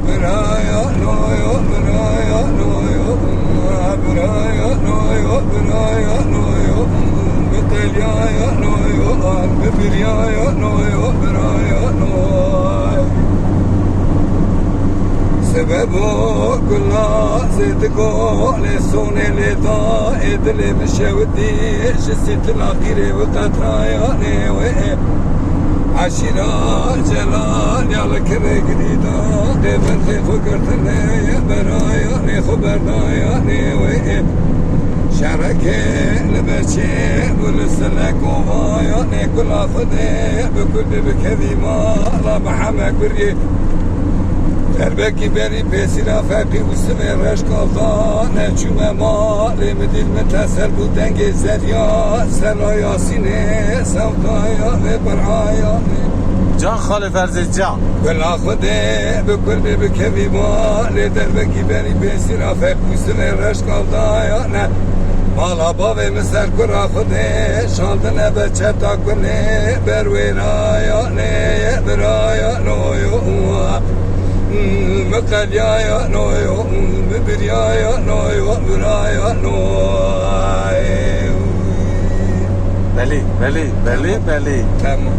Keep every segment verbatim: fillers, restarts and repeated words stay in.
Biraya noyo, biraya noyo, biraya noyo, biraya noyo, bi qelyaya noyo, an bi biryaya noyo, biraya noyo. Sebebo gula zêdiko lê sonê lê da ê dilê min şewitî ji sîtina qîrê bi qetraya nê wê. Eşîra Celal ya li kirê girî da, dê bin tê xwe girtine, beraya nê xwe berdaya nê wê. Şerekê li beçê û li sile kovaya nê kula xwe dê bi kul dê bikevî mala bi hemek biriyê. Derbekî berî pêsîra feqî û sivê reşk alda neçûme malê min dîl min tesel bû dengê zerya sera Yasînê sewdaya vê biraya. Can xalê Ferzê can. Bila Xwedê bi kul bê bikevî malê derbekî berî pêsîra feqî û sivê reşk aldaya ne. Mala bavê min ser kura Xwedê şandine be çeta kulê berwêraya nê ye biraya noyo. Miqelyaya noyo, mibiryaya noyo, biraya noyo. Belê, belê, belê, belê. Tamam.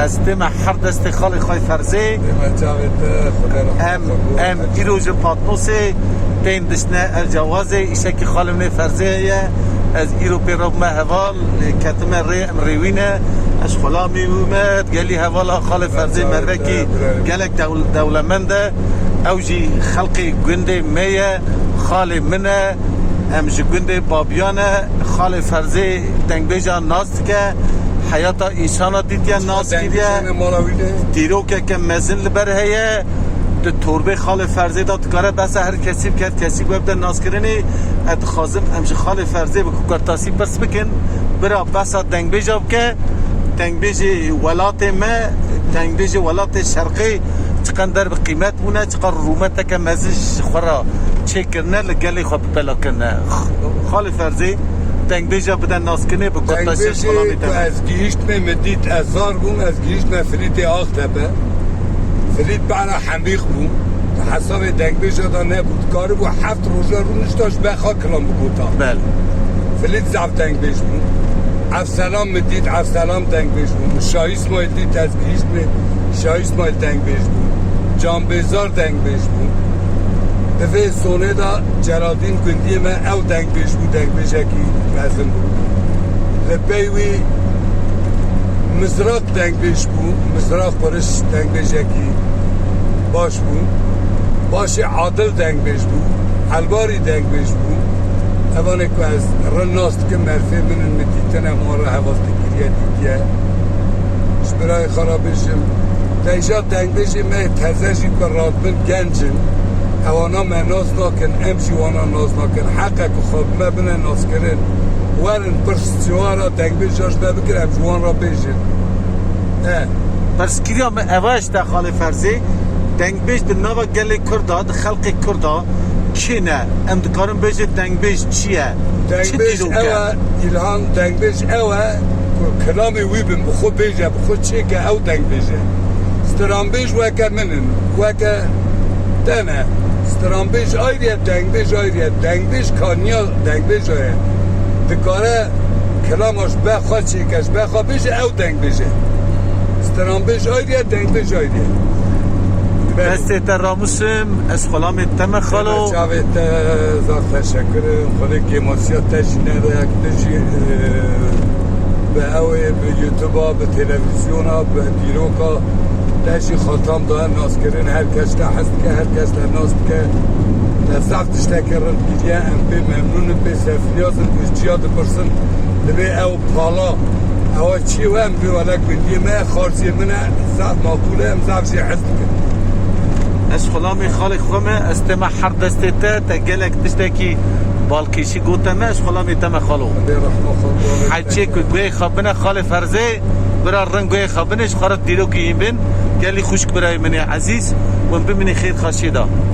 Ez tême her destê xalê xay Ferzê. Dême çavê te, Xwedê rehmet Em, xwe bo. Em îro ji Patmosê tên diştine El Cawazê, îşekî xalê min ê Ferzê heye. Ez îro pê re bûme heval, ketime rê, em rêwî ne. Ez xulamî bûme, gelî hevala xalê Ferzê mervekî gelek dewl-, dewlemend e. Ew jî xelkê gundê me ye, xalê min e. Em ji gundê Babiyan e. Xalê Ferzê dengbêja nas dike. Heyata însana dîtiye, nas kiriye. Dîrokeke mezin li ber heye. Di torbê xalê Ferzê de dikare behsa her kesî bike, her kesî we bide naskirinê. Ez dixwazim em ji xalê Ferzê bi kurtasî pirs bikin. Bira behsa dengbêja bike. Dengbêjê welatê me, dengbêjê welatê şerqê çiqender bi qîmet bûne, çiqas rûmeteke mezin ji xwe re çêkirine, li gelê xwe bipelakirine. Xalê Ferzê, dengbêja bide naskirinê bi kurtasî. Dengbêjê xulamê te ku me. Ez gihîştme, min dît, ez zar bûm, ez gihîştme Filîtê Axtepe. Filît bera hemîq bû. Di hesabê dengbêja de nebû. Dikaribû heft roja rûnişta ji ber xwe kilam bigota. Belê. Filît zaf dengbêj bû. Evselam min dît, Evselam dengbêj bû. Min Şah Îsmaîl dît, ez gihîştme, Şah Îsmaîl dengbêj bû. Can Bêzar dengbêj bû. Di vê sonê de Celadîn gundiyê me ew dengbêj bû, dengbêjekî mezin bû. Li pey wî Mizrak dengbêj bû, Mizrak Quriş dengbêjekî baş bû. Başê Adil dengbêj bû, Elbarî dengbêj bû. Evanê ku ez rind nas dikim, merfê min in, min dîtine, wan re hevaltî kiriye, dîtiye. Ji birayê xwe re bêjim, deja dengbêjê me yê teze jî ku radbin genc in. Ewana me nas nakin, em jî wana nas nakin. Heqe ku xwe bi me bine naskirin. Werin pirs ciwara dengbêja ji me bikin, em ji wan re bêjin. E. Pirskiriya min eva işte xalê Ferzê. Dengbêj di nava gelê Kurda, di xelkê Kurda kê ne? Em dikarin bêjin dengbêj çi ye? Çi dîrok e? Dengbêj ew e, Îlhan, dengbêj ew e ku kilamê wî bin, bi xwe bêje, bi xwe çêke, ew dengbêj e. Stranbêj weke min in, weke te ne. Stranbêj ayrı ye, dengbêj ayrı ye. Dengbêj kaniya dengbêja ye. Dikare kilama ji be xwe çêke, ji be xwe bêje, ew dengbêj e. Stranbêj ayrı ye, dengbêj ayrı ye. Belê. Destê te ramusim, ez xulamê te me xalo. Çavê te zaf teşekkür. Xwedê kêmasiya te jî nede, yak te jî, e, bi ew ê, bi YouTube-a, bi televîzyona, bi dîroka te jî xatam daye naskirin. Her kes te hez dike, her kes te nas dike. Te zaf tiştekî rind kiriye, em pê memnûn in, pê serfiniyaz in, ji ciya dipirsin. Divê ew pala, ewa çi ye, em bê wele gundiyê me, xarziyê min e, zaf makul e, em zaf jê hez dikin. Ez xulamê xalê xwe me, ez tême her destê te, te gelek tiştekî balkêşî gote me, ez xulamê te me xalo. Xwedê rehma xwe bidare. Heçê ku guhê xwe bine xalê Ferzê, bira ring guhê xwe bine, ji xwe re dîrokî hîn bin, gelî xwişk birayê min ê ezîz, hûn bimînin xêr xaşiyê de.